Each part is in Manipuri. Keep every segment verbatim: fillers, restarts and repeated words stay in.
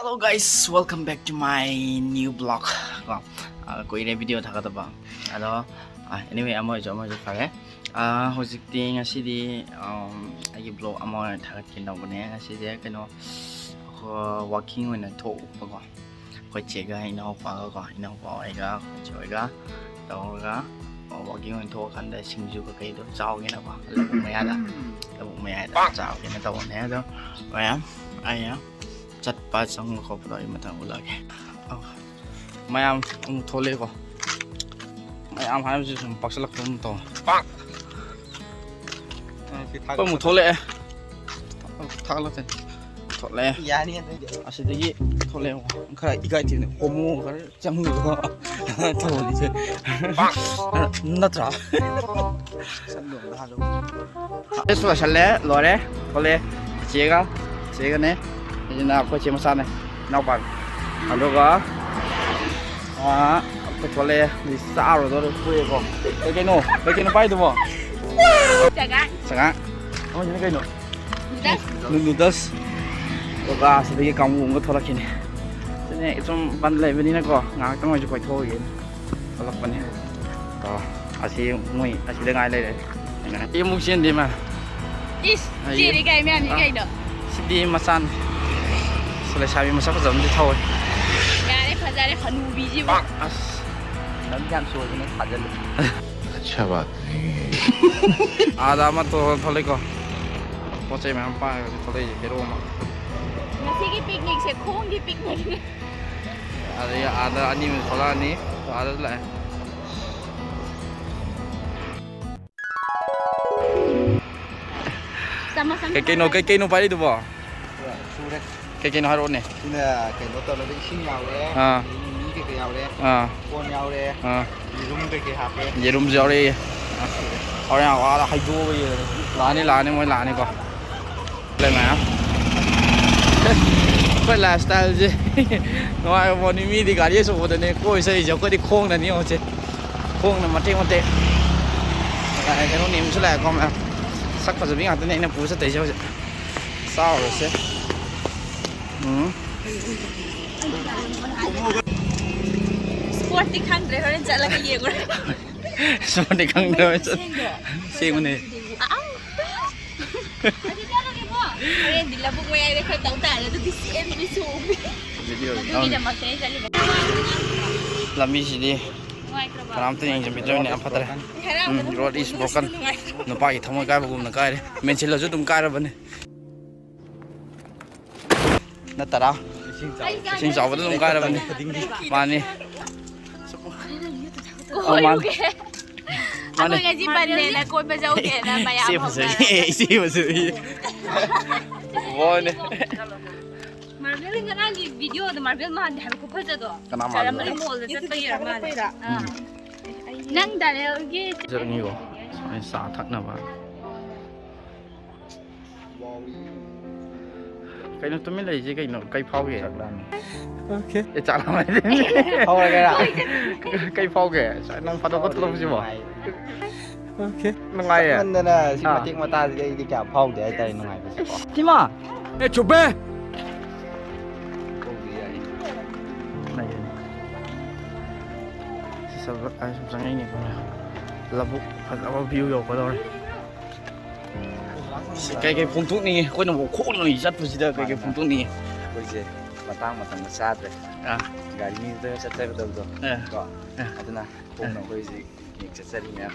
Hello guys, welcome back to my new vlog. ꯀꯣ, ꯑ, ꯀꯨꯏꯔꯦ video ꯊꯥꯒꯠꯇꯕ꯫ ꯑꯗꯣ, ꯑ, anyway, ꯑꯃ ꯑꯣꯏꯔꯁꯨ ꯑꯃ ꯑꯣꯏꯔꯁꯨ ꯐꯔꯦ꯫ ꯑ, ꯍꯧꯖꯤꯛꯇꯤ ꯉꯁꯤꯗꯤ, ꯎꯝ, ꯑꯩꯒꯤ vlog ꯑꯃ ꯑꯣꯏꯅ ꯊꯥꯒꯠꯀꯦ ꯇꯧꯕꯅꯦ꯫ ꯉꯁꯤꯁꯦ ꯀꯩꯅꯣ, ꯑꯩꯈꯣꯏ walking ꯑꯣꯏꯅ ꯊꯣꯛꯎꯕꯀꯣ꯫ ꯑꯩꯈꯣꯏ ꯆꯦꯒ ꯏꯅꯥꯎꯄꯥꯒꯀꯣ, ꯏꯅꯥꯎꯄꯥ ꯍꯣꯏꯒ ꯑꯩꯈꯣꯏ ꯆꯦ ꯍꯣꯏꯒ ꯇꯧꯔꯒ walking ꯑꯣꯏꯅ ꯊꯣꯛꯑꯀꯥꯟꯗ ꯁꯤꯡꯖꯨ ꯀꯩꯀꯩꯗꯣ ꯆꯥꯎꯒꯦꯅꯀꯣ, ꯂꯧꯕꯨꯛ ꯃꯌꯥꯗ, ꯂꯧꯕꯨꯛ ꯃꯌꯥꯗ ꯆꯥꯎꯒꯦꯅ ꯇꯧꯕꯅꯦ꯫ ꯑꯗꯣ ꯃꯌꯥꯝ ꯑꯩꯅ ꯆꯠꯄ ꯆꯪꯕ ꯈꯣꯠꯄꯗꯣ ꯑꯩ ꯃꯊꯪ ꯎꯠꯂꯛꯑꯒꯦ꯫ ꯑꯧ꯫ ꯃꯌꯥꯝ ꯑꯃꯨꯛ ꯊꯣꯛꯂꯛꯑꯦꯀꯣ꯫ ꯃꯌꯥꯝ ꯍꯥꯏꯕꯁꯤ ꯁꯨꯝ ꯄꯥꯛꯁꯜꯂꯛꯄ ꯑꯃ ꯇꯧ꯫ ꯑꯩꯈꯣꯏ ꯑꯃꯨꯛ ꯊꯣꯛꯂꯛꯑꯦ꯫ ꯊꯥꯒꯠꯂꯛꯇꯦ꯫ ꯊꯣꯛꯂꯛꯑꯦ꯫ ꯌꯥꯅꯤ ꯑꯗꯨꯏꯗꯤ꯫ ꯑꯁꯤꯗꯒꯤ ꯊꯣꯛꯂꯛꯑꯦ꯫ ꯈꯔ ꯏꯀꯥꯏ ꯊꯤꯕꯅꯦ꯫ ꯍꯣꯃꯣ ꯈꯔ ꯆꯪꯉꯒ ꯇꯧꯔꯤꯁꯦ꯫ ꯅꯠꯇ꯭ꯔꯥ? ꯁꯛ ꯂꯣꯏꯔꯦ, ꯂꯣꯏꯁꯜꯂꯦ, ꯂꯣꯏꯔꯦ꯫ ꯊꯣꯛꯂꯛꯑꯦ꯫ ꯆꯦꯒ, ꯆꯦꯒꯅꯦ꯫ ꯁꯤꯅ ꯑꯩꯈꯣꯏ ꯆꯦ ꯃꯆꯥꯅꯦ꯫ ꯏꯅꯥꯎꯄꯥꯅꯦ꯫ ꯑꯗꯨꯒ, ꯑꯥ, ꯑꯩꯈꯣꯏ ꯊꯣꯛꯂꯛꯑꯦ꯫ ꯍꯧꯖꯤꯛ ꯆꯥꯔꯨꯗꯧꯔꯦ꯫ ꯀꯨꯏꯔꯦꯀꯣ꯫ ꯀꯩ ꯀꯩꯅꯣ? ꯀꯩ ꯀꯩꯅꯣ ꯄꯥꯏꯗꯨꯕꯣ? ꯆꯉꯥꯡ꯫ ꯆꯉꯥꯡ꯫ ꯑꯃꯁꯤꯅ ꯀꯩꯅꯣ? ꯅꯨꯗꯜꯁ꯫ ꯅꯨ-, ꯅꯨꯗꯜꯁ꯫ ꯑꯗꯨꯒ ꯁꯤꯗꯒꯤ ꯀꯥꯡꯕꯨ ꯑꯃꯒ ꯊꯣꯛꯂꯛꯈꯤꯅꯦ꯫ ꯁꯤꯅꯦ ꯁꯨꯝ ꯕꯟ ꯂꯩꯕꯅꯤꯅꯀꯣ, ꯉꯥꯏꯍꯥꯛꯇꯪ ꯑꯣꯏꯔꯁꯨ ꯀꯣꯏꯊꯣꯛꯎꯒꯦ꯫ ꯊꯣꯛꯂꯛꯄꯅꯦ꯫ ꯑꯣ, ꯑꯁꯤ ꯃꯣꯏ ꯑꯁꯤꯗ ꯉꯥꯏ ꯂꯩꯔꯦ꯫ ꯑꯩ ꯑꯃꯨꯛ ꯆꯦꯟꯗꯦ ꯃꯥ꯫ ꯏꯁ, ꯑꯩ ꯆꯦꯜꯂꯤ ꯀꯥꯏ ꯃꯌꯥꯝꯁꯤ ꯑꯥ, ꯀꯩꯅꯣ? ꯁꯤꯗꯤ ꯃꯆꯥꯅꯤ꯫ ꯑꯁ, ꯂꯩꯁꯥꯕꯤ ꯃꯁꯛ ꯐꯖꯕ ꯑꯃꯗꯤ ꯊꯧꯋꯦ꯫ ꯌꯥꯔꯦ, ꯐꯖꯔꯦ, ꯍꯅꯨꯕꯤꯁꯤꯕꯨ꯫ ꯑꯁ, ꯅꯪ ꯌꯥꯝ ꯁꯣꯏꯗꯅ ꯊꯥꯖꯜꯂꯨ꯫ ꯑꯠꯁꯥ ꯕꯥꯠ ꯅꯍꯤ ꯍꯩ꯫ ꯑꯥꯗ ꯑꯃ ꯊꯣꯛ-, ꯊꯣꯛꯂꯛꯏꯀꯣ꯫ ꯄꯣꯠ ꯆꯩ ꯃꯌꯥꯝ ꯄꯥꯏꯔꯒ ꯊꯣꯛꯂꯛꯏꯁꯦ ꯍꯦꯔꯣ ꯑꯃ꯫ ꯉꯁꯤꯒꯤ ꯄꯤꯛꯅꯤꯛꯁꯦ ꯈꯣꯡꯒꯤ ꯄꯤꯛꯅꯤꯛꯅꯤ꯫ ꯑꯗꯩ ꯑꯥꯗ ꯑꯅꯤ ꯑꯃ ꯊꯣꯛꯂꯛꯑꯅꯤ꯫ ꯑꯥꯗꯁꯨ ꯂꯥꯛꯑꯦ꯫ ꯆꯥꯃꯁ ꯑꯃ ꯀꯩ ꯀꯩꯅꯣ, ꯄꯥꯏꯔꯣ꯫ ꯀꯩ ꯀꯩꯅꯣ ꯄꯥꯏꯔꯤꯗꯨꯕꯣ? ꯁꯨꯔꯦ꯫ ꯀꯩ ꯀꯩꯅꯣ ꯍꯥꯏꯔꯛꯑꯣꯅꯦ꯫ ꯁꯤꯅ ꯀꯩꯅꯣ ꯇꯧꯔꯒ ꯏꯁꯤꯡ ꯌꯥꯎꯔꯦ, ꯑꯥ꯫ ꯃꯤ ꯀꯩꯀꯩ ꯌꯥꯎꯔꯦ, ꯑꯥ꯫ ꯀꯣꯟ ꯌꯥꯎꯔꯦ, ꯑꯥ꯫ ꯌꯦꯔꯨꯝ ꯀꯩꯀꯩ ꯍꯥꯞꯄꯦ꯫ ꯌꯦꯔꯨꯝꯁꯨ ꯌꯥꯎꯔꯛꯑꯦ꯫ ꯑꯥ, ꯁꯨꯔꯦ꯫ ꯍꯣꯔꯦꯟ ꯑꯥꯗ ꯍꯩꯗꯣꯛꯑꯒ ꯌꯦꯡꯉꯒꯦ꯫ ꯂꯥꯛꯑꯅꯤ, ꯂꯥꯛꯑꯅꯤ, ꯃꯣꯏ ꯂꯥꯛꯑꯅꯤꯀꯣ꯫ ꯂꯩ ꯃꯌꯥꯝ꯫ ꯑꯩꯈꯣꯏ ꯂꯥꯏꯐ ꯁ꯭ꯇꯥꯏꯜꯁꯦ ꯅꯨꯡꯉꯥꯏꯕ ꯄꯣꯠꯅꯤ꯫ ꯃꯤꯗꯤ ꯒꯥꯔꯤ ꯑꯆꯧꯕꯗꯅꯦ ꯀꯣꯏ ꯆꯠꯂꯤꯁꯦ, ꯑꯩꯈꯣꯏꯗꯤ ꯈꯣꯡꯅꯅꯤ ꯌꯦꯡꯉꯨꯁꯦ꯫ ꯈꯣꯡꯅ ꯃꯇꯦꯛ ꯃꯇꯦꯛ꯫ ꯀꯩꯅꯣ ꯅꯦꯝꯁꯨ ꯂꯥꯛꯑꯦꯀꯣ ꯃꯌꯥꯝ꯫ ꯁꯛ ꯐꯖꯕꯤ ꯉꯥꯛꯇꯅꯦ ꯑꯩꯅ ꯄꯨꯔ ꯆꯠꯇꯣꯏꯁꯦ ꯍꯧꯖꯤꯛ꯫ ꯆꯥꯎꯔꯁꯦ꯫ ꯎꯝ꯫ ꯁ꯭ꯄꯣꯔꯠꯇꯤ ꯈꯪꯗ꯭ꯔꯦ, ꯍꯣꯔꯦꯟ ꯆꯠꯂꯒ ꯌꯦꯡꯉꯨꯔꯦ꯫ ꯁ꯭ꯄꯣꯔꯠꯇꯤ ꯈꯪꯗ꯭ꯔꯦ, ꯍꯣꯔꯦꯟ ꯆꯠ-, ꯁꯦꯡꯕꯅꯦ꯫ ꯑꯗꯨ ꯆꯠꯂꯒꯦꯀꯣ꯫ ꯍꯣꯔꯦꯟꯗꯤ ꯂꯧꯕꯨꯛ ꯃꯌꯥꯏꯗ ꯈꯔ ꯇꯧ ꯇꯥꯔꯦ, ꯑꯗꯨꯗꯤ ꯆꯦꯟꯕꯤ ꯆꯣꯡꯕꯤ꯫ ꯚꯤꯗꯤꯑꯣ ꯑꯗꯨꯒꯤꯗꯃꯛꯇ ꯑꯩ ꯆꯠꯂꯤꯕ꯫ ꯂꯝꯕꯤꯁꯤꯗꯤ ꯅꯨꯡꯉꯥꯏꯇ꯭ꯔꯕꯣ? ꯀꯅꯥꯝꯇ ꯌꯦꯡꯁꯤꯟꯕꯤꯗ꯭ꯔꯕꯅꯤꯅ ꯐꯠꯇ꯭ꯔꯦ꯫ ꯍꯔꯥꯎꯕꯗ ꯎꯝ, road is broken. ꯅꯨꯡꯉꯥꯏꯇ꯭ꯔꯕꯣ? ꯅꯨꯄꯥꯒꯤ ꯊꯃꯣꯏ ꯀꯥꯏꯕꯒꯨꯝꯅ ꯀꯥꯏꯔꯦ꯫ ꯃꯦꯟꯁꯤꯜꯂꯁꯨ ꯑꯗꯨꯝ ꯀꯥꯏꯔꯕꯅꯤ꯫ ꯅꯠꯇꯔꯥ? ꯏꯁꯤꯡ ꯆꯥꯎꯕꯗ ꯑꯗꯨꯝ ꯀꯥꯏꯔꯕꯅꯤ꯫ ꯃꯥꯅꯤ꯫ ꯑꯣ, ꯃꯥꯅꯤ꯫ ꯑꯩꯈꯣꯏ ꯉꯁꯤ ꯕꯟꯅꯦꯅ ꯀꯣꯏꯕ ꯆꯧꯁꯦꯅ ꯃꯌꯥꯝ ꯏꯆꯦ ꯐꯖꯩ, ꯍꯧꯅꯔꯒ꯫ ꯏꯆꯦ ꯐꯖꯩ꯫ ꯋꯥꯅꯦ꯫ ꯃꯥꯔꯕꯦꯜ ꯉꯔꯥꯡꯒꯤ ꯚꯤꯗꯤꯑꯣꯗꯣ ꯃꯥꯔꯕꯦꯜ ꯃꯥꯟꯗꯦ ꯍꯥꯏꯕ ꯈꯨꯐꯖꯗꯣ꯫ ꯀꯅꯥ ꯃꯥꯟꯕ? ꯆꯥꯔꯝꯃꯅꯤ ꯃꯣꯜꯗ ꯆꯠꯄꯒꯤ ꯑꯣꯏꯔ ꯃꯥꯜꯂꯦ꯫ ꯑꯥ꯫ ꯎꯝ꯫ ꯅꯪ ꯗꯥꯅꯦꯜꯒꯤ ꯆꯠꯅꯤꯀꯣ꯫ ꯁꯨꯃꯥꯏꯅ ꯆꯥ ꯊꯛꯅꯕ꯫ ꯀꯩꯅꯣ ꯇꯨꯃꯤꯟ ꯂꯩꯔꯤꯁꯦ ꯀꯩꯅꯣ? ꯀꯩ ꯐꯥꯎꯒꯦ? ꯆꯥꯛ ꯂꯥꯝꯃꯦ꯫ ꯑꯣꯀꯦ꯫ ꯑꯦ, ꯆꯥꯛ ꯂꯥꯝꯃꯦ꯫ ꯍꯧꯔꯒꯦꯔꯥ? ꯀꯩ ꯐꯥꯎꯒꯦ? ꯅꯪ ꯐꯥꯗꯣꯛꯀ ꯊꯣꯛꯂꯛꯄꯁꯤꯕꯣ? ꯅꯨꯡꯉꯥꯏ꯫ ꯑꯣꯀꯦ꯫ ꯅꯨꯡꯉꯥꯏꯌꯦ? ꯆꯠꯃꯟꯗꯅ ꯁꯤ ꯑꯥ꯫ ꯃꯇꯦꯛ ꯃꯇꯥꯁꯤꯗꯤ ꯑꯩꯗꯤ ꯀꯌꯥ ꯐꯥꯎꯗꯦ ꯍꯥꯏꯇꯥꯔꯦ ꯅꯨꯡꯉꯥꯏꯕꯁꯦꯀꯣ꯫ ꯁꯤꯃ! ꯑꯦ, ꯆꯨꯞꯄꯦ! ꯐꯥꯎꯗꯦ ꯌꯥꯏ꯫ ꯂꯩꯌꯦ꯫ ꯁꯤ ꯁꯝ-, ꯑꯩ ꯁꯨꯝ ꯆꯪꯉꯛꯏꯅꯦ ꯑꯩꯈꯣꯏꯅ꯫ ꯂꯧꯕꯨꯛ ꯐꯖꯕ view ꯌꯧꯔꯛꯀꯗꯧꯔꯦ꯫ ꯁꯤ ꯀꯩꯀꯩ ꯐꯣꯡꯗꯣꯛꯅꯤꯡꯉꯤ? ꯑꯩꯈꯣꯏꯅꯕꯨ ꯈꯣꯡꯅ ꯆꯠꯄꯁꯤꯗ ꯀꯩꯀꯩ ꯃꯥꯅꯦ, ꯃꯥꯅꯦ꯫ ꯐꯣꯡꯗꯣꯛꯅꯤꯡꯉꯤ? ꯑꯩꯈꯣꯏꯁꯦ ꯃꯇꯥꯡ ꯃꯇꯝꯗ ꯆꯥꯗ꯭ꯔꯦ꯫ ꯑꯥ꯫ ꯒꯥꯔꯤꯗ ꯆꯠꯆꯒꯗꯕꯗꯣ꯫ ꯑꯥ꯫ ꯀꯣ? ꯑꯥ꯫ ꯑꯗꯨꯅ ꯈꯣꯡꯅ ꯑꯩꯈꯣꯏ ꯍꯧꯖꯤꯛ picnic ꯆꯠꯆꯔꯤ ꯃꯌꯥꯝ꯫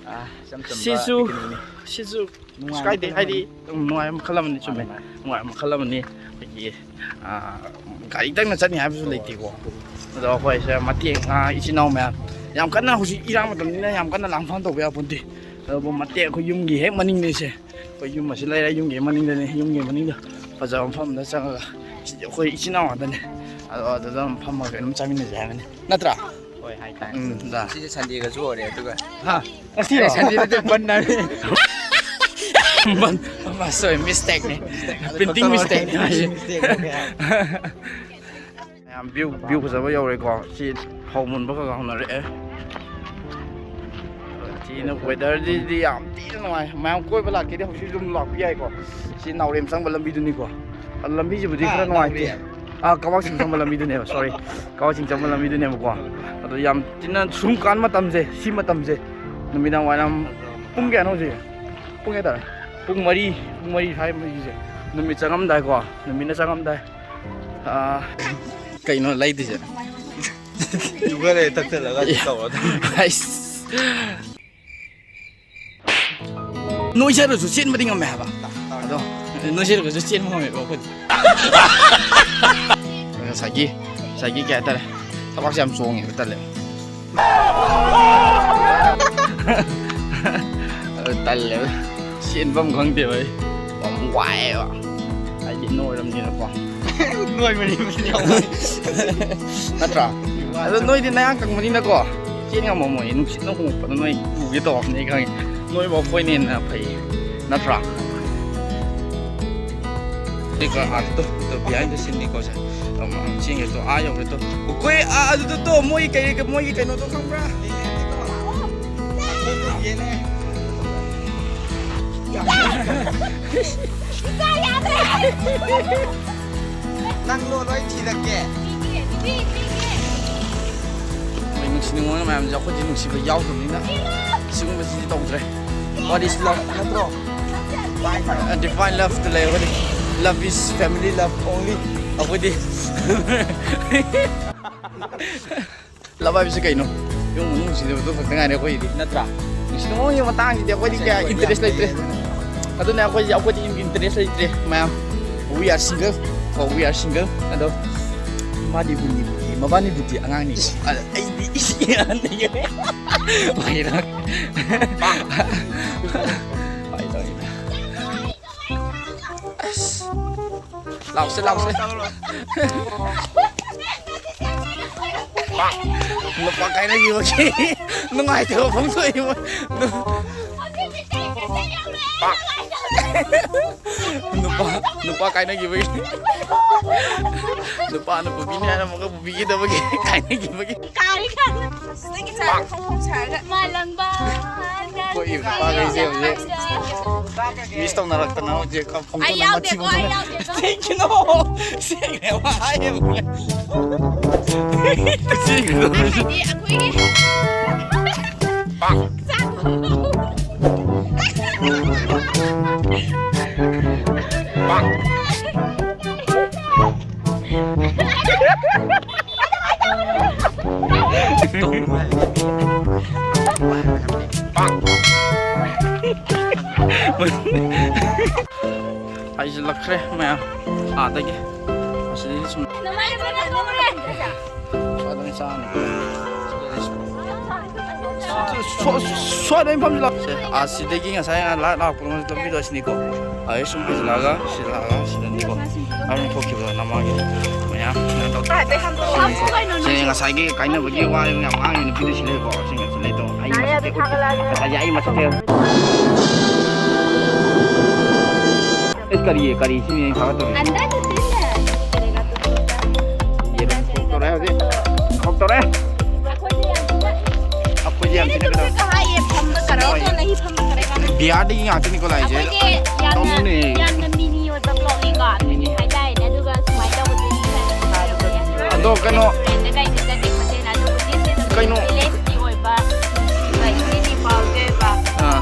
ꯑꯥ, ꯏꯆꯝ ꯆꯝꯕ ꯁꯤꯁꯨ, picnicꯅꯤ꯫ ꯁꯤꯁꯨ ꯅꯨꯡꯉꯥꯏꯕ ꯀꯥꯏꯗꯦ, ꯃꯈꯜ ꯍꯥꯏꯗꯤ ꯑꯃꯅꯤ꯫ ꯅꯨꯡꯉꯥꯏꯕ ꯃꯈꯜ ꯑꯃꯅꯤ, ꯆꯨꯝꯃꯦ꯫ ꯃꯥꯅꯦ, ꯃꯥꯅꯦ꯫ ꯅꯨꯡꯉꯥꯏꯕ ꯃꯈꯜ ꯑꯃꯅꯤ꯫ ꯑꯩꯈꯣꯏꯒꯤ, ꯑꯥ, ꯒꯥꯔꯤꯗꯪꯅ ꯆꯠꯅꯤ ꯍꯥꯏꯕꯁꯨ ꯍꯣꯏ꯫ ꯂꯩꯇꯦꯀꯣ꯫ ꯑꯗꯣ ꯑꯩꯈꯣꯏꯁꯦ ꯃꯇꯦꯛ, ꯑꯥ, ꯏꯆꯤꯟ ꯏꯅꯥꯎ ꯃꯌꯥꯝ, ꯌꯥꯝ ꯀꯟꯅ ꯍꯧꯖꯤꯛ ꯏꯔꯥꯡ ꯃꯇꯝꯅꯤꯅ ꯌꯥꯝ ꯀꯟꯅ ꯂꯥꯡꯐꯥꯡ ꯇꯧꯕ ꯌꯥꯄꯣꯟꯇꯦ꯫ ꯑꯗꯨꯕꯨ ꯃꯇꯦꯛ ꯑꯩꯈꯣꯏ ꯌꯨꯝꯒꯤ ꯍꯦꯛ ꯃꯅꯤꯡꯗꯅꯤꯁꯦ꯫ ꯑꯩꯈꯣꯏ ꯌꯨꯝ ꯑꯁꯤ ꯂꯩꯔꯦ, ꯌꯨꯝꯒꯤ ꯃꯅꯤꯡꯗꯅꯤ꯫ ꯌꯨꯝꯒꯤ ꯃꯅꯤꯡꯗ ꯐꯖꯕ ꯃꯐꯝ ꯑꯃꯗ ꯆꯪꯉꯒ ꯁꯤꯗꯤ ꯑꯩꯈꯣꯏ ꯏꯆꯤꯟ ꯏꯅꯥꯎ ꯉꯥꯛꯇꯅꯤ꯫ ꯑꯗꯣ ꯑꯗꯨꯗ ꯐꯝꯃꯒ ꯀꯩꯅꯣꯝ ꯆꯥꯃꯤꯟꯅꯁꯦ ꯍꯥꯏꯕꯅꯤ꯫ ꯅꯠꯇ꯭ꯔꯥ? ꯍꯣꯏ, ꯍꯥꯏꯇꯥꯔꯦ꯫ ꯎꯝ, ꯗꯥ꯫ ꯁꯤꯁꯦ Sundayꯒꯁꯨ ꯑꯣꯏꯔꯦ, ꯑꯗꯨꯒ ꯍꯥ? ꯉꯁꯤꯔꯣ? ꯑꯦ, Sunday ꯅꯠꯇꯦ, ꯕꯟ ꯍꯥꯏꯕꯅꯤ꯫ ꯕꯟ, ꯕꯟ, sorry, mistakeꯅꯤ꯫ Printing mistakeꯅꯤ ꯃꯥꯁꯦ꯫ Mistake, okay꯫ ꯃꯌꯥꯝ view, view ꯐꯖꯕ ꯌꯧꯔꯦꯀꯣ꯫ ꯁꯤ ꯐꯧ ꯃꯨꯟꯕ ꯈꯔ ꯈꯔ ꯍꯧꯅꯔꯛꯑꯦ꯫ ꯊꯤꯅ weatherꯁꯤꯗꯤ ꯌꯥꯝ ꯊꯤꯅ ꯅꯨꯡꯉꯥꯏ꯫ ꯃꯌꯥꯝ ꯀꯣꯏꯕ ꯂꯥꯛꯀꯦꯗꯤ ꯍꯧꯖꯤꯛ ꯑꯗꯨꯝ ꯂꯥꯛꯄ ꯌꯥꯏꯀꯣ꯫ ꯁꯤ ꯅꯥꯎꯔꯦꯝ ꯆꯪꯕ ꯂꯝꯕꯤꯗꯨꯅꯤꯀꯣ꯫ ꯂꯝꯕꯤꯁꯤꯕꯨꯗꯤ ꯈꯔ ꯅꯨꯡꯉꯥꯏꯇꯦ꯫ ꯑꯥ, ꯀꯛꯋꯥ ꯆꯤꯡ ꯆꯪꯕ ꯂꯝꯕꯤꯗꯨꯅꯦꯕ, ꯁꯣꯔꯤ, ꯀꯛꯋꯥ ꯆꯤꯡ ꯆꯪꯕ ꯂꯝꯕꯤꯗꯨꯅꯦꯕꯀꯣ꯫ ꯑꯗꯣ ꯌꯥꯝ ꯊꯤꯅ ꯁꯨꯝ ꯀꯥꯟ ꯃꯇꯝꯁꯦ, ꯁꯤ ꯃꯇꯝꯁꯦ, ꯅꯨꯃꯤꯗꯥꯡ ꯋꯥꯏꯔꯝ ꯄꯨꯡ ꯀꯌꯥꯅꯣ ꯍꯧꯖꯤꯛ? ꯄꯨꯡ ꯀꯌꯥ ꯇꯥꯔꯦ? ꯄꯨꯡ ꯃꯔꯤ, ꯄꯨꯡ ꯃꯔꯤ ꯁ꯭ꯋꯥꯏꯒꯤꯁꯦ, ꯅꯨꯃꯤꯠ ꯆꯪꯉꯝꯗꯥꯏꯀꯣ, ꯅꯨꯃꯤꯠꯅ ꯆꯪꯉꯝꯗꯥꯏ꯫ ꯑꯥ, ꯀꯩꯅꯣ ꯂꯩꯗꯣꯏꯁꯦ? ꯌꯨꯒꯔ ꯇꯛꯁꯤꯜꯂꯒ ꯑꯗꯨꯝ ꯇꯧꯔꯣ ꯑꯗꯨꯝ꯫ ꯑꯩꯁ꯫ ꯅꯣꯏꯖꯔꯁꯨ ꯆꯦꯟꯕꯗꯤ ꯉꯝꯃꯦ ꯍꯥꯏꯕ꯫ ꯑꯗꯣ ꯅꯣꯏꯖꯔꯒꯁꯨ ꯆꯦꯟꯕ ꯉꯝꯃꯦꯕ ꯑꯩꯈꯣꯏꯗꯤ꯫ ꯉꯁꯥꯏꯒꯤ, ꯉꯁꯥꯏꯒꯤ ꯀꯩ ꯍꯥꯏꯇꯥꯔꯦ, ꯊꯕꯥꯛꯁꯦ ꯌꯥꯝ ꯆꯣꯡꯉꯦꯕ, ꯇꯜꯂꯦ꯫ ꯑꯗꯨ ꯇꯜꯂꯦꯕ꯫ ꯆꯦꯟꯐꯝ ꯈꯪꯗꯦꯕ ꯑꯩ꯫ ꯌꯥꯝ ꯋꯥꯏꯑꯦꯕ꯫ ꯍꯥꯏꯗꯤ ꯅꯣꯏꯔꯝꯅꯤꯅꯀꯣ꯫ ꯅꯣꯏꯕꯅꯤ ꯃꯁꯤ ꯌꯥꯝ ꯋꯥꯏ꯫ ꯅꯠꯇ꯭ꯔꯥ? ꯑꯗꯣ ꯅꯣꯏꯗꯤ ꯅꯌꯥꯡ ꯀꯪꯕꯅꯤꯅꯀꯣ, ꯆꯦꯟ ꯉꯝꯃꯝꯃꯣꯏ꯫ ꯅꯨꯡꯁꯤꯠꯅ ꯍꯨꯝꯃꯛꯄꯗ ꯅꯣꯏ ꯇꯨꯒꯦ ꯇꯧꯔꯝꯅꯤ ꯑꯩ ꯈꯪꯉꯦ꯫ ꯅꯣꯏꯕ ꯑꯩꯈꯣꯏꯅ ꯍꯦꯟꯅ ꯐꯩ, ꯅꯠꯇ꯭ꯔꯥ? ꯑꯗꯨꯒ ꯑꯥꯗ ꯇꯣ, ꯇꯣ, behind the scene ꯅꯤꯀꯣ ꯁꯦ꯫ ꯑꯝ, ꯑꯝ, ꯆꯦꯟꯒꯦ ꯇꯣ, ꯑꯥ ꯌꯧꯔꯦ ꯇꯣ꯫ ꯑꯩꯈꯣꯏ, ꯑꯥ, ꯑꯗꯨꯗ ꯇꯣ, ꯃꯣꯏ ꯀꯩ, ꯃꯣꯏꯒꯤ ꯀꯩꯅꯣꯗꯣ ꯈꯪꯕ꯭ꯔꯥ? ꯏꯆꯥ ꯌꯥꯗ꯭ꯔꯦ꯫ ꯅꯪ ꯂꯣ ꯂꯣꯏ ꯊꯤꯔꯛꯀꯦ꯫ ꯄꯤꯒꯦ, ꯄꯤꯒꯦ, ꯄꯤꯒꯦ꯫ ꯃꯣꯏ ꯅꯨꯡꯁꯤ ꯅꯨꯡꯉꯣꯟ ꯃꯌꯥꯝꯁꯦ ꯑꯩꯈꯣꯏꯗꯤ ꯅꯨꯡꯁꯤꯕ ꯌꯥꯎꯗꯕꯅꯤꯅ ꯁꯤꯒꯨꯝꯕꯁꯤꯗꯤ ꯇꯧꯗ꯭ꯔꯦ꯫ What is love? ꯅꯠꯇ꯭ꯔꯣ? Divine love꯫ ꯑ, divine love ꯇ ꯂꯩ ꯑꯩꯈꯣꯏꯗꯤ꯫ Love is family love only꯫ ꯑꯩꯈꯣꯏꯗꯤ꯫ Love ꯍꯥꯏꯕꯁꯤ ꯀꯩꯅꯣ? ꯏꯃꯨꯡ ꯃꯅꯨꯡ ꯅꯨꯡꯁꯤꯅꯕꯗꯣ ꯈꯛꯇ ꯉꯥꯏꯔꯦ ꯑꯩꯈꯣꯏꯒꯤꯗꯤ, ꯅꯠꯇ꯭ꯔꯥ? ꯅꯨꯡꯁꯤ ꯅꯨꯡꯉꯣꯟꯒꯤ ꯃꯇꯥꯡꯁꯤꯗꯤ ꯑꯩꯈꯣꯏꯗꯤ ꯀꯌꯥ interest ꯂꯩꯇ꯭ꯔꯦ꯫ ꯑꯗꯨꯅ ꯑꯩꯈꯣꯏꯗꯤ, ꯑꯩꯈꯣꯏꯗꯤ interest ꯂꯩꯇ꯭ꯔꯦ, ꯃꯌꯥꯝ꯫ We are single꯫ ꯀꯣ, we are single꯫ ꯑꯗꯣ ꯃꯥꯗꯤ ꯕꯨꯅꯤ ꯕꯨꯅꯤ, ꯃꯕꯥꯅꯤꯕꯨꯗꯤ ꯑꯉꯥꯡꯅꯤ꯫ ꯑ, ꯑꯩꯗꯤ ꯏꯁꯤꯡ ꯍꯥꯟꯅ ꯌꯦꯡꯉꯦ꯫ ꯐꯥꯒꯤ ꯇꯧꯅꯤ꯫ ꯐꯥꯒꯤ ꯇꯧꯅꯤꯗ꯫ ꯑꯁ꯫ ꯂꯥꯎꯁꯦ, ꯂꯥꯎꯁꯦ꯫ ꯅꯨꯄꯥ ꯀꯥꯏꯅꯈꯤꯕꯒꯤ ꯅꯨꯡꯉꯥꯏꯇꯕ ꯐꯣꯡꯗꯣꯛꯏ ꯃꯣꯏ꯫ ꯅꯨꯄꯥ, ꯅꯨꯄꯥ ꯀꯥꯏꯅꯈꯤꯕꯒꯤ꯫ ꯅꯨꯄꯥꯅ ꯄꯨꯕꯤꯅꯤ ꯍꯥꯏꯔꯝꯃꯒ ꯄꯨꯕꯤꯈꯤꯗꯕꯒꯤ ꯀꯥꯏꯅꯈꯤꯕꯒꯤ꯫ ꯀꯥꯔꯤ ꯀꯥꯟꯗ ꯅꯪꯒꯤ ꯆꯥ ꯐꯣꯡ ꯐꯣꯡ ꯁꯥꯔꯒ꯫ ꯃꯥꯂꯪꯕ꯫ ꯑꯩꯈꯣꯏ ꯅꯨꯄꯥꯈꯩꯁꯦ ꯍꯧꯖꯤꯛ ꯃꯤꯁ ꯇꯧꯅꯔꯛꯇꯅ ꯍꯧꯖꯤꯛ ꯈꯣꯡꯗꯣꯛꯅ ꯑꯩ ꯌꯥꯎꯗꯦꯀꯣ, ꯃꯊꯤ ꯑꯩ ꯌꯥꯎꯗꯦꯀꯣ꯫ ꯀꯩꯒꯤꯅꯣ? ꯁꯦꯡꯅ ꯋꯥ ꯍꯥꯏꯌꯦꯕ꯫ ꯁꯦꯡꯅ꯫ ꯍꯥꯏꯗꯤ ꯑꯩꯈꯣꯏꯒꯤ ꯆꯥꯛ ꯍꯥꯏꯖꯤꯜꯂꯛꯈ꯭ꯔꯦ ꯃꯌꯥꯝ ꯑꯥꯗꯒꯤ꯫ ꯑꯁꯤꯗꯒꯤ ꯁꯨꯝ ꯁ꯭ꯋꯥꯏꯗ ꯆꯥꯅꯤ꯫ ꯁ꯭ꯋꯥꯏꯗ ꯑꯩꯅ ꯐꯝꯁꯤ ꯂꯥꯛꯁꯦ꯫ ꯑꯁꯤꯗꯒꯤ ꯉꯁꯥꯏ ꯂꯥꯛ ꯂꯥꯛꯄ ꯂꯝꯕꯤꯗꯣ ꯑꯁꯤꯅꯤꯀꯣ꯫ ꯑꯗꯩ ꯁꯨꯝ ꯍꯥꯏꯖꯤꯜꯂꯛꯑꯒ ꯁꯤꯗ ꯂꯥꯛꯑꯒ ꯁꯤꯗꯅꯤꯀꯣ꯫ ꯑꯗꯨꯝ ꯊꯣꯛꯈꯤꯕꯗꯣ ꯅꯃꯥꯒꯤ ꯃꯌꯥꯝ ꯀꯩꯅꯣ ꯇꯧ-, ꯁꯤꯅꯤ ꯉꯁꯥꯏꯒꯤ ꯀꯥꯏꯅꯕꯒꯤ ꯋꯥ ꯌꯥꯝ ꯉꯥꯡꯉꯤ ꯅꯨꯄꯤꯗꯣ ꯁꯤ ꯂꯩꯀꯣ꯫ ꯁꯤ ꯉꯁꯤ ꯂꯩꯗꯣ ꯑꯩ ꯃꯁꯛꯇꯤ ꯎꯠ-, ꯉꯁꯥꯏꯒꯤ ꯑꯩ ꯃꯁꯛꯁꯦ ꯑꯦ, ꯀꯔꯤ, ꯀꯔꯤ ꯁꯤꯅꯤ ꯑꯩ ꯊꯥꯒꯠꯇꯣꯔꯤ? अंदर तो तीन है। ꯌꯦꯔꯨꯝ ꯊꯣꯛꯇꯣꯔꯦ ꯍꯧꯖꯤꯛ꯫ ꯊꯣꯛꯇꯣꯔꯦ꯫ ꯑꯩꯈꯣꯏꯁꯦ ꯌꯥꯝ ꯊꯤꯅ ꯑꯩꯈꯣꯏꯁꯦ ꯌꯥꯝ ꯊꯤꯅ ꯀꯩꯅꯣ ꯀꯍꯥ ꯌꯦ ꯐꯝꯕ ꯀꯔꯣ ꯇꯣ ꯅꯍꯤ ꯐꯝꯕ ꯀꯔꯦꯒꯥ ꯅ꯫ ꯕꯤꯍꯥꯔꯗꯒꯤ ꯉꯥꯛꯇꯅꯤꯀꯣ ꯂꯥꯛꯏꯁꯦ꯫ ꯑꯩꯈꯣꯏꯁꯦ ꯌꯥꯝꯅ, ꯇꯧꯅꯨꯅꯦ꯫ ꯌꯥꯝꯅ ꯃꯤꯅꯤ ꯑꯣꯏꯕ ꯕ꯭ꯂꯣꯒꯤꯡꯒ ꯃꯤꯅꯤ ꯍꯥꯏꯇꯥꯔꯦꯅꯦ꯫ ꯑꯗꯨꯒ ꯁꯨꯃꯥꯏꯅ ꯇꯧꯕꯗꯨꯗꯤ ꯑꯗꯣ ꯀꯩꯅꯣ ꯔꯦꯁꯇꯨꯔꯦꯟꯗ ꯀꯩꯗ ꯆꯠꯇꯦ ꯈꯣꯠꯇꯦꯅ꯫ ꯑꯗꯨꯕꯨꯗꯤ ꯁꯤ ꯑꯗꯨꯝ ꯀꯩꯅꯣ ꯚꯤꯂꯦꯖꯀꯤ ꯑꯣꯏꯕ ꯏꯆꯤꯟ ꯏꯄꯥꯎꯒꯤ ꯑꯣꯏꯕ ꯑꯥ꯫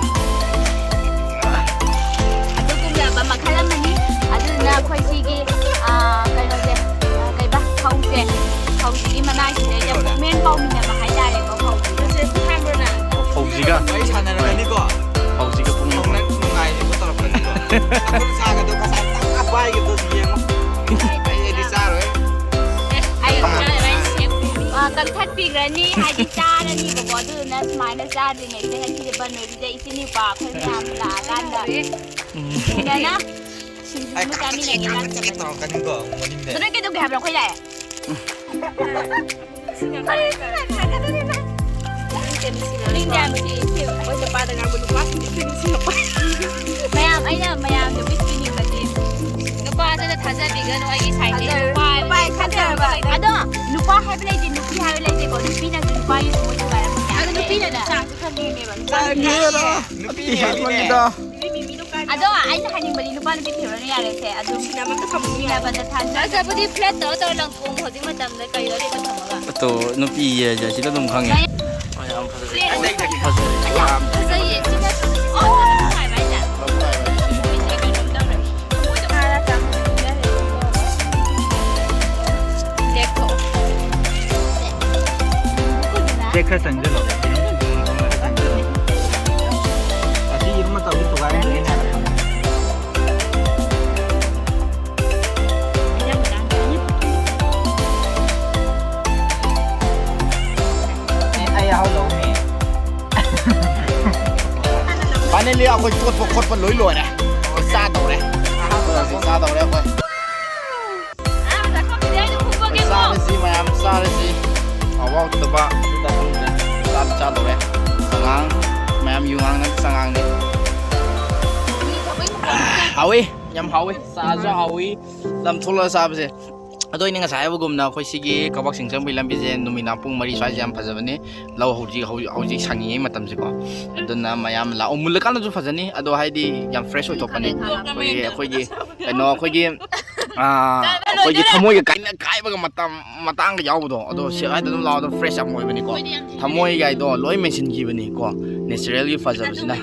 ꯑꯗꯨꯒꯨꯝꯂꯕ ꯃꯈꯜ ꯑꯃꯅꯤ꯫ ꯑꯗꯨꯗꯨꯅ ꯑꯩꯈꯣꯏ ꯁꯤꯒꯤ, ꯑꯥ, ꯀꯩꯅꯣꯁꯦ, ꯑꯥ, ꯀꯩꯕ? ꯐꯧꯁꯦ, ꯐꯧꯁꯤꯒꯤ ꯃꯅꯥꯛꯁꯤꯗꯩꯗ ꯄꯨꯛꯃꯦꯟ ꯀꯧꯃꯤꯟꯅꯕ ꯍꯥꯏꯇꯥꯔꯦꯀꯣ, ꯐꯧꯁꯦ꯫ ꯐꯧꯁꯤꯒ ꯋꯥꯔꯤ ꯁꯥꯟꯅꯔꯒꯅꯤꯀꯣ꯫ ꯐꯧꯁꯤꯒ ꯄꯨꯛꯃꯦꯟ ꯐꯧꯅ ꯅꯨꯡꯉꯥꯏꯔꯤꯕ ꯇꯧꯔꯛꯀꯅꯤꯀꯣ꯫ ꯑꯩꯈꯣꯏ ꯁꯥꯒꯗꯣ ꯉꯁꯥꯏ ꯇꯞꯅ ꯄꯥꯏꯈꯤꯕꯗꯣ ꯑꯗꯨ ꯌꯦꯡꯉꯣ꯫ ꯑꯩ, ꯑꯩꯗꯤ ꯆꯥꯔꯣꯏ꯫ ꯑꯩ, ꯑꯥ, ꯀꯛꯊꯠꯄꯤꯈ꯭ꯔꯅꯤ, ꯍꯥꯏꯗꯤ ꯆꯥꯔꯅꯤꯕꯀꯣ꯫ ꯑꯗꯨꯗꯨꯅ ꯁꯨꯃꯥꯏꯅ ꯆꯥꯗ꯭ꯔꯤꯉꯩꯁꯤꯗ ꯉꯁꯤꯁꯦ ꯕꯟ ꯑꯣꯏꯕꯁꯤꯗ ꯏꯆꯤꯟ ꯏꯄꯥ ꯑꯩꯈꯣꯏ ꯃꯌꯥꯝ ꯂꯥꯛꯑꯀꯥꯟꯗ ꯐꯖꯅ ꯁꯤꯡꯖꯨ ꯑꯃ ꯆꯥꯃꯤꯟꯅꯒꯦ ꯂꯥꯛꯆꯕꯅꯤ꯫ ꯇꯧꯔꯛꯀꯅꯤꯀꯣ ꯃꯅꯤꯡꯗ꯫ ꯑꯗꯨ ꯅꯣꯏ ꯀꯩꯗꯧꯒꯦ ꯍꯥꯏꯕ꯭ꯔꯣ ꯑꯩꯈꯣꯏ ꯂꯥꯛꯑꯦ? ꯃꯌꯥꯝ, ꯑꯩꯅ ꯃꯌꯥꯝꯗ ꯋꯤꯁ ꯄꯤꯅꯤꯡꯕꯗꯤ ꯅꯨꯄꯥꯗꯨꯗ ꯊꯥꯖꯕꯤꯒꯅꯨ, ꯑꯩꯒꯤ ꯁꯥꯏꯠꯇꯩ ꯊꯥꯖꯔꯣꯏ꯫ ꯅꯨꯄꯥ ꯅꯨꯄꯥ ꯊꯥꯖꯔꯣꯏ꯫ ꯑꯗꯣ ꯅꯨꯄꯥ ꯍꯥꯏꯕ ꯂꯩꯇꯦ, ꯅꯨꯄꯤ ꯍꯥꯏꯕ ꯂꯩꯇꯦꯀꯣ꯫ ꯅꯨꯄꯤꯅꯁꯨ ꯅꯨꯄꯥꯒꯤ ꯊꯃꯣꯏ ꯊꯨꯒꯥꯏꯔꯝꯕ ꯌꯥꯏ꯫ ꯑꯗꯣ ꯅꯨꯄꯤꯅꯁꯨ ꯆꯥꯟꯁ ꯅꯨꯄꯤ ꯍꯥꯏꯕꯅꯤꯗ꯫ ꯑꯗꯣ ꯑꯩꯅ ꯍꯥꯏꯅꯤꯡꯕꯗꯤ ꯅꯨꯄꯥ ꯅꯨꯄꯤ ꯊꯤꯔꯨꯔꯅꯨ ꯌꯥꯔꯦꯁꯦ꯫ ꯑꯗꯨ ꯅꯨꯡꯁꯤꯅꯕ ꯑꯝꯇ ꯊꯝꯃꯨ ꯌꯥꯔꯦ꯫ ꯅꯨꯡꯁꯤꯅꯕꯗ ꯊꯥꯖ-, ꯐꯖꯕꯨꯗꯤ flat ꯇꯧꯔ ꯇꯧꯔ ꯂꯪꯊꯣꯛꯑꯣ ꯍꯧꯖꯤꯛ ꯃꯇꯝꯗ ꯀꯩ ꯋꯥꯔꯤ ꯇꯧꯊꯝꯃꯒ꯫ ꯑꯗꯣ ꯅꯨꯄꯤ ꯍꯥꯏꯁꯦ ꯁꯤꯗ ꯑꯗꯨꯝ ꯈꯪꯉꯦ꯫ ꯌꯥꯝ ꯐꯖꯩ꯫ ꯐꯖꯩ꯫ ꯌꯥꯝ ꯐꯖꯩꯌꯦ꯫ ꯁꯤꯅ ꯑꯣ, ꯅꯨꯡꯉꯥꯏꯕ ꯍꯥꯏꯇꯥꯔꯦ꯫ ꯊꯃꯣꯏꯗꯣ ꯈꯔ ꯆꯥꯝꯊꯣꯛ-, ꯂꯦꯛꯊꯣꯛꯑꯣ꯫ ꯕꯦꯛ ꯈꯔ ꯆꯪꯁꯤꯜꯂꯣ꯫ ꯑꯁꯤ ꯏꯔꯨ ꯃꯇꯝꯗ ꯊꯨꯒꯥꯏꯔꯗꯣꯏꯅꯦ꯫ ꯑꯦ, ꯑꯩ ꯌꯥꯍꯧ ꯂꯧꯅꯤ꯫ Finally ꯑꯩꯈꯣꯏ ꯇꯣꯠꯄ ꯈꯣꯠꯄ ꯂꯣꯏ ꯂꯣꯏꯔꯦ꯫ ꯑꯩꯈꯣꯏ ꯆꯥꯗꯧꯔꯦ꯫ ꯑꯩꯈꯣꯏ ꯍꯧꯖꯤꯛ ꯆꯥꯗꯧꯔꯦ ꯑꯩꯈꯣꯏ꯫ ꯆꯥꯔꯁꯤ ꯃꯌꯥꯝ ꯆꯥꯔꯁꯤ꯫ ꯍꯥꯎꯕ ꯍꯥꯎꯇꯕ ꯑꯗꯨꯗ ꯈꯪꯗ꯭ꯔꯦ꯫ ꯆꯥꯗꯤ ꯆꯥꯗꯧꯔꯦ꯫ ꯆꯉꯥꯡ ꯃꯌꯥꯝ ꯌꯨ ꯉꯥꯡꯅ ꯆꯉꯥꯡꯅꯤ꯫ ꯍꯥꯎꯋꯤ꯫ ꯌꯥꯝ ꯍꯥꯎꯋꯤ꯫ ꯆꯥꯁꯨ ꯍꯥꯎꯋꯤ꯫ ꯂꯝ ꯊꯣꯛꯂꯒ ꯆꯥꯕꯁꯦ꯫ ꯑꯗꯣ ꯑꯩꯅ ꯉꯁꯥꯏ ꯍꯥꯏꯕꯒꯨꯝꯅ ꯑꯩꯈꯣꯏ ꯁꯤꯒꯤ ꯀꯛꯋꯥꯛ ꯆꯤꯡ ꯆꯪꯕꯒꯤ ꯂꯝꯕꯤꯁꯦ ꯅꯨꯃꯤꯗꯥꯡ ꯄꯨꯡ ꯃꯔꯤ ꯁ꯭ꯋꯥꯏꯁꯦ ꯌꯥꯝ ꯐꯖꯕꯅꯤ꯫ ꯂꯧ ꯍꯧꯖꯤꯛ, ꯍꯧꯖꯤꯛ, ꯍꯧꯖꯤꯛ ꯁꯪꯉꯤꯉꯩ ꯃꯇꯝꯁꯦꯀꯣ꯫ ꯑꯗꯨꯅ ꯃꯌꯥꯝ ꯂꯥꯛꯑꯣ꯫ ꯃꯨꯜꯂꯀꯥꯟꯗꯁꯨ ꯐꯖꯅꯤ꯫ ꯑꯗꯣ ꯍꯥꯏꯗꯤ ꯌꯥꯝ fresh ꯑꯣꯏꯊꯣꯛꯄꯅꯤ꯫ ꯑꯩꯈꯣꯏꯒꯤ, ꯑꯩꯈꯣꯏꯒꯤ ꯀꯩꯅꯣ, ꯑꯩꯈꯣꯏꯒꯤ, ꯑꯥ, ꯑꯩꯈꯣꯏꯒꯤ ꯊꯃꯣꯏꯒ ꯀꯥꯏꯅ ꯀꯥꯏꯕꯒ ꯃꯇꯝ, ꯃꯇꯥꯡꯒ ꯌꯥꯎꯕꯗꯣ꯫ ꯑꯗꯣ ꯁꯤ ꯍꯥꯏꯗ ꯑꯗꯨꯝ ꯂꯥꯛꯑꯣ꯫ ꯑꯗꯣ fresh ꯌꯥꯝ ꯑꯣꯏꯕꯅꯤꯀꯣ꯫ ꯊꯃꯣꯏꯒꯥꯏꯗꯣ ꯂꯣꯏ ꯃꯦꯟꯁꯤꯟꯈꯤꯕꯅꯤꯀꯣ꯫ Natural ꯒꯤ ꯐꯖꯕꯁꯤꯅ꯫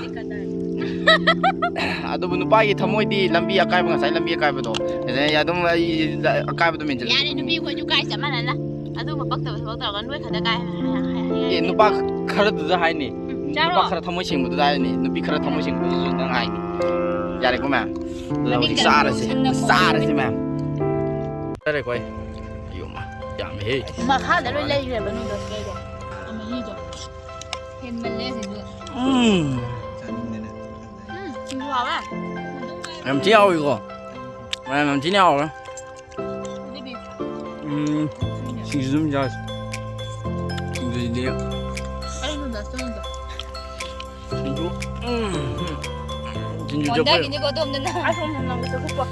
ꯑꯗꯨꯕꯨ ꯅꯨꯄꯥꯒꯤ ꯊꯃꯣꯏꯗꯤ ꯂꯝꯕꯤ ꯑꯀꯥꯏꯕ, ꯉꯁꯥꯏ ꯂꯝꯕꯤ ꯑꯀꯥꯏꯕꯗꯣ꯫ ꯑꯗꯨꯅ ꯑꯗꯨꯝ ꯑꯩ ꯑꯀꯥꯏꯕꯗꯣ ꯃꯦꯟꯁꯤꯜꯂꯦ꯫ ꯌꯥꯔꯦ, ꯅꯨꯄꯤ ꯑꯩꯈꯣꯏꯁꯨ ꯀꯥꯏ ꯆꯞ ꯃꯥꯟꯅꯅ꯫ ꯑꯗꯨꯒꯨꯝꯕ ꯄꯛꯇꯕ ꯊꯕꯛ ꯇꯧꯔꯒ ꯅꯣꯏ ꯈꯛꯇ ꯀꯥꯏ ꯍꯥꯏ-, ꯍꯥꯏ-, ꯍꯥꯏ-, ꯑꯦ, ꯅꯨꯄꯥ ꯈꯔꯗꯨꯗ ꯍꯥꯏꯅꯤ꯫ ꯎꯝ, ꯆꯥꯔꯣ꯫ ꯅꯨꯄꯥ ꯈꯔ ꯊꯃꯣꯏ ꯁꯦꯡꯕꯗꯨꯗ ꯍꯥꯏꯅꯤ꯫ ꯅꯨꯄꯤ ꯈꯔ ꯊꯃꯣꯏ ꯁꯦꯡꯕꯗꯨꯁꯨ ꯅꯪ ꯍꯥꯏꯅꯤ꯫ ꯌꯥꯔꯦꯀꯣ, ꯃꯌꯥꯝ? ꯑꯗꯨꯅ ꯍꯧꯖꯤꯛ ꯃꯅꯤꯡꯗ ꯆꯥꯔꯁꯦ꯫ ꯁꯪꯅ ꯆꯥꯔꯁꯦ, ꯃꯌꯥꯝ꯫ ꯆꯥꯔꯦꯀꯣ ꯑꯩ꯫ ꯑꯌꯣꯃ, ꯌꯥꯝꯃꯦꯍꯦ꯫ ꯃꯈꯥꯗ ꯂꯣꯏ ꯂꯩꯈ꯭ꯔꯦꯕ noodles ꯈꯩꯗꯣ꯫ ꯃꯍꯤꯗꯣ꯫ ꯍꯦꯟꯃꯜꯂꯦ ꯁꯤꯁꯨ꯫ ꯎꯝ꯫ ꯎꯝ, ꯁꯤꯁꯨ ꯍꯥꯎꯋꯦ꯫ ꯌꯥꯝ ꯊꯤ ꯍꯥꯎꯋꯤꯀꯣ꯫ ꯃꯌꯥꯝ ꯌꯥꯝ ꯊꯤꯅ ꯍꯥꯎꯋꯦ꯫ ꯎꯝ, ꯁꯤꯡꯖꯨ ꯑꯗꯨꯝ ꯆꯥꯁꯤ꯫ ꯁꯤꯡꯖꯨꯁꯤꯗꯤ ꯑꯩ noodles ꯇꯣ ꯅꯠꯇꯦ꯫ ꯁꯤꯡꯖꯨ, ꯎꯝ, ꯁꯤꯡꯖꯨ ꯆꯠꯄ ꯑꯣꯟꯊꯈꯤꯅꯤꯀꯣ ꯑꯗꯣꯝꯗꯅ꯫ ꯑꯁꯣꯝꯗ ꯅꯪꯒꯤꯁꯨ ꯀꯨꯞꯄ꯫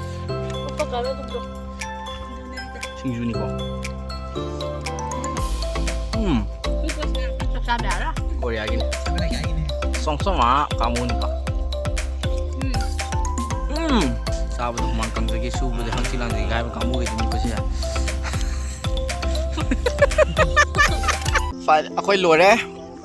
ꯀꯨꯞꯄ ꯀꯥꯔꯣ ꯑꯗꯨꯝꯗꯣ꯫ ꯁꯤꯡꯖꯨꯅꯤꯀꯣ꯫ ꯎꯝ꯫ ꯆꯥꯛ ꯆꯥꯕ ꯌꯥꯔꯣꯏ꯫ ꯀꯣꯔꯤꯌꯥꯒꯤꯅꯤ꯫ ꯆꯣꯡ ꯆꯣꯡ ꯃꯥ ꯀꯥꯡꯕꯨꯅꯤꯀꯣ꯫ ꯎꯝ꯫ ꯆꯥꯕꯗ ꯍꯨꯃꯥꯡ ꯀꯥꯡꯖꯒꯦ, ꯁꯨꯕꯗ ꯍꯛꯆꯤ ꯂꯥꯡꯖꯒꯦ ꯍꯥꯏꯕ ꯀꯥꯡꯕꯨꯈꯩꯗꯨꯅꯤꯀꯣ ꯁꯤꯁꯦ꯫ ꯐꯥꯏ-, ꯑꯩꯈꯣꯏ ꯂꯣꯏꯔꯦ꯫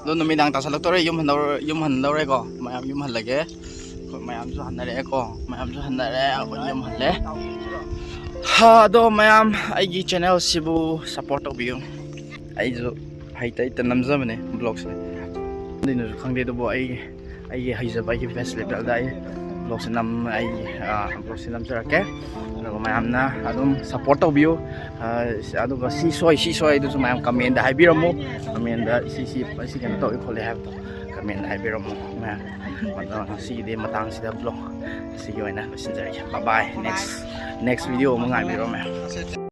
ꯑꯗꯣ ꯅꯨꯃꯤꯗꯥꯡ ꯇꯥꯁꯜꯂꯛꯇꯧꯔꯦ, ꯌꯨꯝ ꯍꯟꯗꯧꯔ-, ꯌꯨꯝ ꯍꯟꯗꯧꯔꯦꯀꯣ꯫ ꯃꯌꯥꯝ ꯌꯨꯝ ꯍꯜꯂꯒꯦ꯫ ꯑꯩꯈꯣꯏ ꯃꯌꯥꯝꯁꯨ ꯍꯟꯅꯔꯛꯑꯦꯀꯣ꯫ ꯃꯌꯥꯝꯁꯨ ꯍꯟꯅꯔꯦ, ꯑꯩꯈꯣꯏ ꯌꯨꯝ ꯍꯜꯂꯦ꯫ ꯍꯥ, ꯑꯗꯣ ꯃꯌꯥꯝ ꯑꯩꯒꯤ ꯆꯦꯅꯦꯜꯁꯤꯕꯨ ꯁꯞꯄꯣꯔꯠ ꯇꯧꯕꯤꯌꯨ꯫ ꯑꯩꯁꯨ ꯍꯩꯇ ꯍꯩꯇ ꯅꯝꯖꯕꯅꯦ ꯕ꯭ꯂꯣꯒꯁꯦ꯫ ꯑꯗꯨꯅꯁꯨ ꯈꯪꯗꯦ, ꯑꯗꯨꯕꯨ ꯑꯩ, ꯑꯩꯒꯤ ꯍꯩꯖꯕ, ꯑꯩꯒꯤ ꯕꯦꯁ ꯂꯦꯚꯦꯜꯗ ꯑꯩ ꯕ꯭ꯂꯣꯒꯁꯦ ꯅꯝ-, ꯑꯩ, ꯑ, ꯕ꯭ꯂꯣꯒꯁꯦ ꯅꯝꯖꯔꯛꯀꯦ꯫ ꯑꯗꯨꯒ ꯃꯌꯥꯝꯅ ꯑꯗꯨꯝ ꯁꯞꯄꯣꯔꯠ ꯇꯧꯕꯤꯌꯨ꯫ ꯑ, ꯑꯗꯨꯒ ꯁꯤ ꯁꯣꯏ, ꯁꯤ ꯁꯣꯏ ꯑꯗꯨꯁꯨ ꯃꯌꯥꯝ ꯀꯃꯦꯟꯗ ꯍꯥꯏꯕꯤꯔꯝꯃꯨ꯫ ꯀꯃꯦꯟꯗ ꯁꯤ, ꯁꯤ, ꯁꯤ ꯀꯩꯅꯣ ꯇꯧꯏ ꯈꯣꯠꯂꯤ ꯍꯥꯏꯕꯗꯣ ꯀꯃꯦꯟꯗ ꯍꯥꯏꯕꯤꯔꯝꯃꯨ ꯃꯌꯥꯝ꯫ ꯑꯗꯣ ꯉꯁꯤꯒꯤꯗꯤ ꯃꯇꯥꯡꯁꯤꯗ ꯕ꯭ꯂꯣꯒ ꯑꯁꯤꯒꯤ ꯑꯣꯏꯅ ꯂꯣꯏꯁꯤꯟꯖꯔꯒꯦ꯫ Bye bye. Next, next video ꯑꯃ ꯉꯥꯏꯕꯤꯔꯣ ꯃꯌꯥꯝ꯫